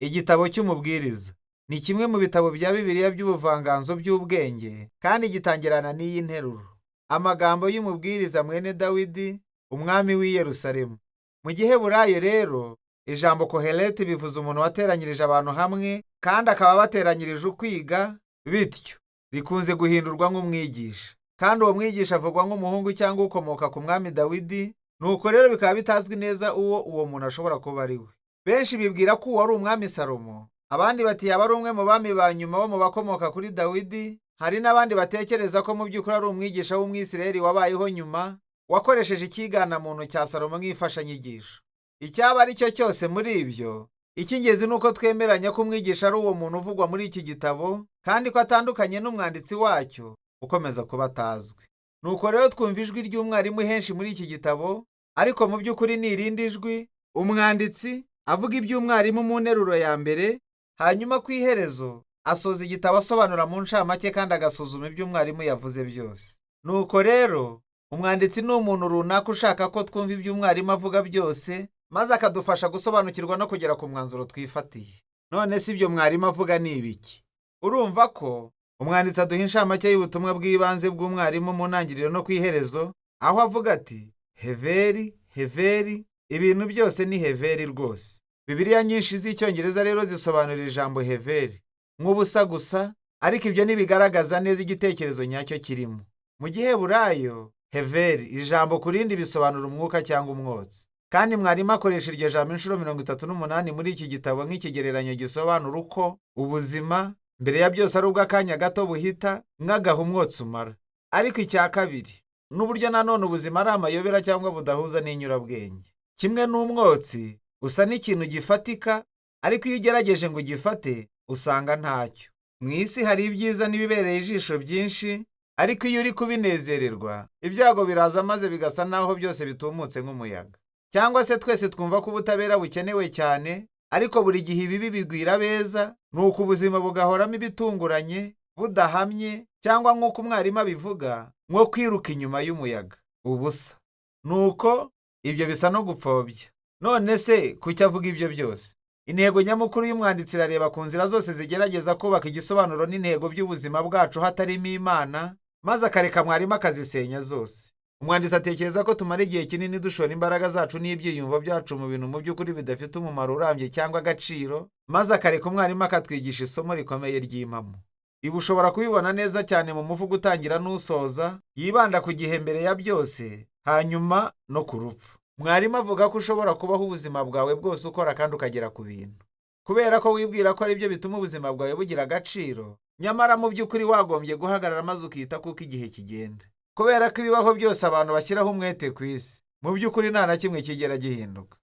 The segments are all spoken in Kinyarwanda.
Igitabo cy'Umubwiriza ni kimwe mu bitabo bya Bibiliya by'ubuvanganzo by'ubwenge kandi gitangirana n'iyi nteruro: Amagambo y'umubwiriza mwene Dawidi, umwami w'i Yerusalemu. Mu giheburayo rero, ijambo Koheleti bivuze umuntu wateranyirije abantu hamwe kandi akaba abateranyirije ukwiga, bityo rikunze guhindurwa nk'umwigisha. Kandi uwo mwigisha avugwa nk'umuhungu cyangwa ukomoka ku mwami Dawidi, nuko rero bikaba bitazwi neza uwo uwo muntu ashobora kuba ari we. Benshi bibwira ko uwo ari umwami Salomo, abandi bati yaba ari umwe mu bami ba nyuma bo mu bakomoka kuri Dawidi, hari n'abandi batekereza ko mu by'ukuri ari umwigisha w'Umwisirayeli wabayeho nyuma, wakoresheje icyiganamuntu cya Salomo nk'imfashanyigisho. Icyaba ari cyo cyose muri ibyo, icy'ingenzi ni uko twemeranya ko umwigisha ari uwo muntu uvugwa muri iki gitabo, kandi ko atandukanye n'umwanditsi wacyo ukomeza kuba atazwi. Nuko rero twumva ijwi ry'umwarimu henshi muri iki gitabo, ariko mu by'ukuri ni irindi jwi, umwanditsi avuga iby'umwarimu mu nteruro ya mbere, hanyuma ku iherezo asoza igitabo asobanura mu ncamake kandi agasuzuma ibyo umwarimu yavuze byose. Nuko rero umwanditsi ni umuntu runaka ushaka ko twumva ibyo umwarimu avuga byose, maze akadufasha gusobanukirwa no kugera ku mwanzuro twifatiye. None se ibyo mwarimu avuga ni ibiki? Urumva ko umwanditsi aduha inshamake y'ubutumwa bw'ibanze bw'umwarimu mu ntangiriro no ku iherezo, aho avuga ati: "Heveri, heveri, ibintu byose ni heveri rwose." Bibiliya nyinshi z'Icyongereza rero zisobanura ijambo heveri nk'ubusa gusa, ariko ibyo ntibigaragaza neza igitekerezo nyacyo kirimo. Mu giheburayo, heveri ijambo ku rindi bisobanura umwuka cyangwa umwotsi. Kandi mwarimu akoresha iryo jambo inshuro 38 muri iki gitabo nk'ikigereranyo gisobanura uko ubuzima mbere ya byose ari ubw'akanya gato buhita nk'agaha umwotsi umara. Ariko icya kabiri, n'uburyo nanone ubuzima ari amayobera cyangwa budahuza n'inyurabwenge. Kimwe n'umwotsi usa n'ikintu gifatika, ariko iyo ugerageje ngo ugifate usanga ntacyo. Mu isi hari ibyiza n'ibibereye ijisho byinshi, ariko iyo uri kubinezererwa, ibyago biraza maze bigasa naho byose bitumutse nk'umuyaga. Cyangwa se twese twumva ko ubutabera bukenewe cyane, ariko buri gihe ibibi bigwira abeza, nuko ubuzima bugahoramo ibitunguranye, budahamye, cyangwa nk'uko umwarimu abivuga, nko kwiruka inyuma y'umuyaga, ubusa. Nuko ibyo bisa no gupfobya. None se kuki avuga ibyo byose? Intego nyamukuru y'umwanditsi irareba ku nzira zose zigerageza kubaka igisobanuro n'intego by'ubuzima bwacu hatarimo Imana, maze akareka mwarimu akazisenya zose. Umwanditsi atekereza ko tumara igihe kinini dushora imbaraga zacu n'ibyiyumvo byacu mu bintu mu by'ukuri bidafite umumaro urambye cyangwa agaciro, maze akareka umwarimu akatwigisha isomo rikomeye ry'impamo. Ibi ushobora kubibona neza cyane mu muvugo utangira n'usoza, yibanda ku gihe mbere ya byose, hanyuma no ku rupfu. Mwarimu avuga ko ushobora kubaho ubuzima bwawe bwose ukora kandi ukagera ku bintu, kubera ko wibwira ko ari byo bituma ubuzima bwawe bugira agaciro, nyamara mu by'ukuri wagombye guhagarara maze ukita kuko igihe kigenda. Kubera ko ibibaho byose abantu bashyiraho umwete ku isi, mu by'ukuri nta na kimwe kigera gihinduka.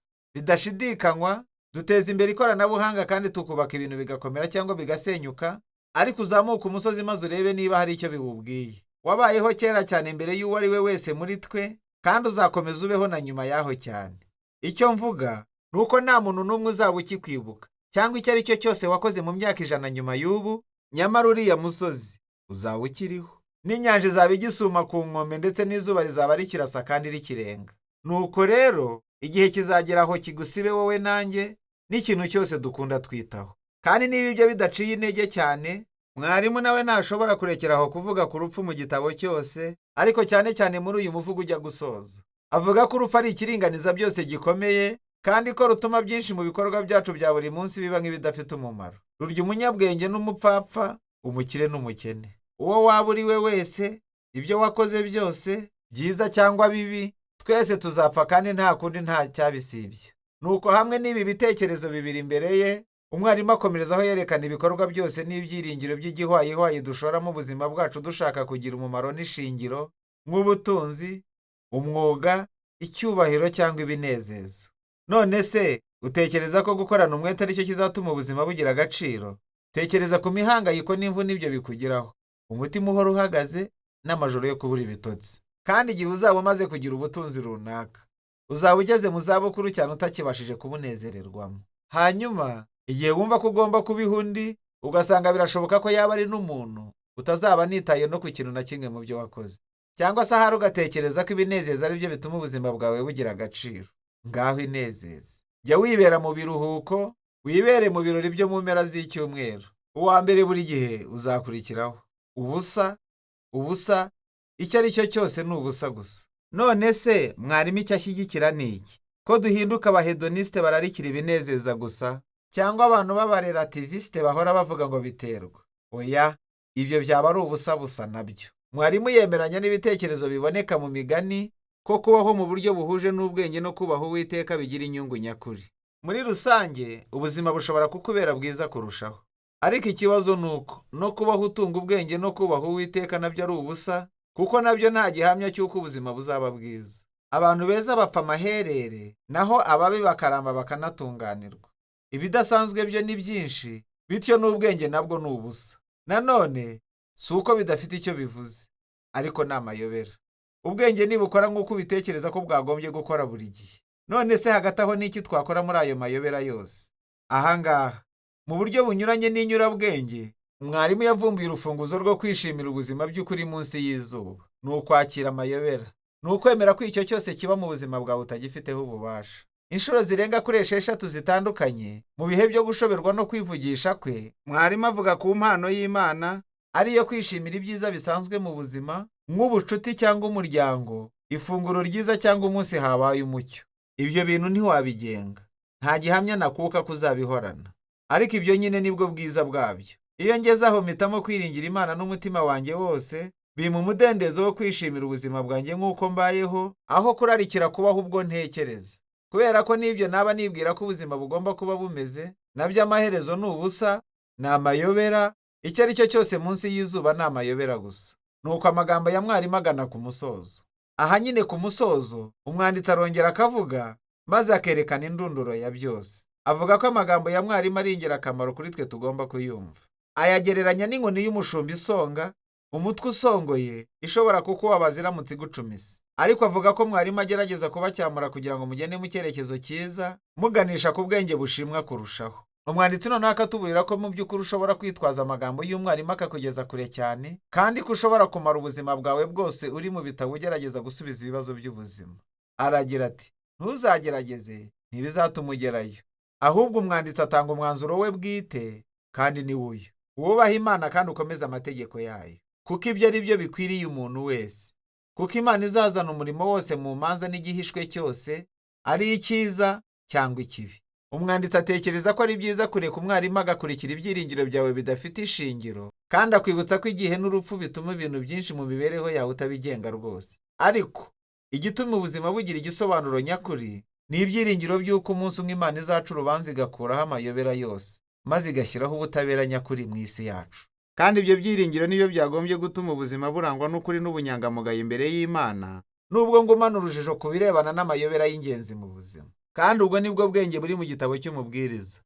Bidashidikanywa, duteza imbere ikoranabuhanga kandi tukubaka ibintu bigakomera cyangwa bigasenyuka, ariko uzamuke umusozi maze urebe niba hari icyo biwubwiye. Wabayeho kera cyane mbere y'uwo ari we wese muri twe, kandi uzakomeza ubeho na nyuma y'aho cyane. Icyo mvuga ni uko nta muntu n'umwe uzaba ukikwibuka, cyangwa icyo ari cyo cyose wakoze mu myaka 100 nyuma y'ubu, nyamara uriya musozi uzaba ukiriho. N'inyanja izaba igisuma ku nkombe ndetse n'izuba rizaba rikirasa kandi rikirenga. Nuko rero igihe kizagera aho kigusibe wowe nanjye n'ikintu cyose dukunda twitaho. Kandi niba ibyo bidaciye intege cyane, mwarimu nawe ntashobora kurekera aho kuvuga ku rupfu mu gitabo cyose, ariko cyane cyane muri uyu muvugo ujya gusoza. Avuga ko urupfu ari ikiringaniza byose gikomeye, kandi ko rutuma byinshi mu bikorwa byacu bya buri munsi biba nk'ibidafite umumaro. Rurya umunyabwenge n'umupfapfa, umukire n'umukene. Uwo waba uri we wese, ibyo wakoze byose, byiza cyangwa bibi, twese tuzapfa kandi nta kundi nta cyabisibye. Nuko hamwe n'ibi bitekerezo bibiri imbere ye, umwarimu akomereza aho yerekana ibikorwa byose n'ibyiringiro by'igihwayihwayi dushoramo ubuzima bwacu dushaka kugira umumaro n'ishingiro, nk'ubutunzi, umwuga, icyubahiro cyangwa ibinezeza. None se utekereza ko gukorana umwete aricyo kizatuma ubuzima bugira agaciro? Tekereza ku mihangayiko n'imvune ibyo bikugeraho, umutima uhora uhagaze n'amajoro yo kubura ibitotsi. Kandi igihe uzaba umaze kugira ubutunzi runaka, uzaba ugeze mu zabukuru cyane utakibashije kubunezererwamo. Hanyuma igihe wumva ko ugomba kubiha undi, ugasanga birashoboka ko yaba ari n'umuntu utazaba nitaye no ku kintu na kimwe mu byo wakoze. Cyangwa se ahari ugatekereza ko ibinezeza ari byo bituma ubuzima bwawe bugira agaciro. Ngaho inezeze. Jya wibera mu biruhuko, Wibere mu birori byo mu mpera z'icyumweru. Uwa mbere buri gihe uzakurikiraho. Ubusa, ubusa, icyo ari cyo cyose ni ubusa gusa. None se mwarimu icyo ashyigikira ni iki? Ko duhinduka abahedonisite bararikira ibinezeza gusa, cyangwa abantu b'abarelativisite bahora bavuga ngo biterwa? Oya, ibyo byaba ari ubusa busa nabyo. Mwarimu yemeranya n'ibitekerezo biboneka mu migani ko kubaho mu buryo buhuje n'ubwenge no kubaha Uwiteka bigira inyungu nyakuri. Muri rusange, ubuzima bushobora kukubera bwiza kurushaho. Ariko ikibazo ni uko no kubaho utunga ubwenge no kubaha Uwiteka nabyo ari ubusa, kuko nabyo nta gihamya cy'uko ubuzima buzaba bwiza. Abantu beza bapfa amaherere, naho ababi bakaramba bakanatunganirwa. Ibidasanzwe byo ni byinshi, bityo n'ubwenge nabwo ni ubusa. Nanone si uko bidafite icyo bivuze, ariko ni amayobera. Ubwenge nibukora nk'uko ubitekereza ko bwagombye gukora buri gihe. None se hagati aho ni iki twakora muri ayo mayobera yose? Aha ngaha, mu buryo bunyuranye n'inyurabwenge, mwarimu yavumbuye urufunguzo rwo kwishimira ubuzima by'ukuri munsi y'izuba. Ni ukwakira amayobera. Ni ukwemera ko icyo cyose kiba mu buzima bwawe utagifiteho ububasha. Inshuro zirenga kuri 6 zitandukanye, mu bihe byo gushoberwa no kwivugisha kwe, mwarimu avuga ku mpano y'Imana, ariyo kwishimira ibyiza bisanzwe mu buzima, nk'ubucuti cyangwa umuryango, ifunguro ryiza cyangwa umunsi habaye umucyo. Ibyo bintu ntiwabigenga. Nta gihamya nakuka ko uzabihorana. Ariko ibyo nyine nibwo bwiza bwabyo. Iyo ngeze aho mpitamo kwiringira Imana n'umutima wanjye wose, bimpa umudendezo wo kwishimira ubuzima bwanjye nk'uko mbayeho, aho kurarikira kubaho ubwo ntekereza. Kubera ko n'ibyo naba nibwira ko ubuzima bugomba kuba bumeze, nabyo amaherezo ni ubusa, ni amayobera, icyo ari cyo cyose munsi y'izuba ni amayobera gusa. Nuko amagambo ya mwarimu agana ku musozo. Aha nyine ku musozo, umwanditsi arongera akavuga, maze akerekana indunduro ya byose. Avuga ko amagambo ya mwarimu ari ingirakamaro kuri twe tugomba kuyumva. Ayagereranya n'inkoni y'umushumba isonga, umutwe usongoye, ishobora kukubabaza iramutse igucumise. Ariko avuga ko mwarimu agerageza kubacyamura kugira ngo mugende mu cyerekezo cyiza, muganisha ku bwenge bushimwa kurushaho. Umwanditsi noneho akatuburira ko mu by'ukuri ushobora kwitwaza amagambo y'umwarimu akakugeza kure cyane, kandi ko ushobora kumara ubuzima bwawe bwose uri mu bitabo ugerageza gusubiza ibibazo by'ubuzima. Aragira ati, ntuzagerageze, ntibizatuma ugerayo. Ahubwo umwanditsi atanga umwanzuro we bwite, kandi ni uyu: wubahe Imana kandi ukomeze amategeko yayo, kuko ibyo ari byo bikwiriye umuntu wese. Kuko Imana izazana umurimo wose mu manza n'igihishwe cyose, ari icyiza cyangwa ikibi. Umwanditsi atekereza ko ari byiza kureka umwarimu agakurikira ibyiringiro byawe bidafite ishingiro, kandi akwibutsa ko igihe n'urupfu bituma ibintu byinshi mu mibereho yawe utabigenga rwose. Ariko igituma ubuzima bugira igisobanuro nyakuri ni ibyiringiro by'uko umunsi umwe Imana izaca urubanza igakuraho amayobera yose, maze igashyiraho ubutabera nyakuri mu isi yacu. Kandi ibyo byiringiro nibyo byagombye gutuma ubuzima burangwa n'ukuri n'ubunyangamugayo imbere y'Imana, nubwo ngumana urujijo ku birebana n'amayobera y'ingenzi mu buzima. Kandi ubwo nibwo bwenge buri mu gitabo cy'umubwiriza.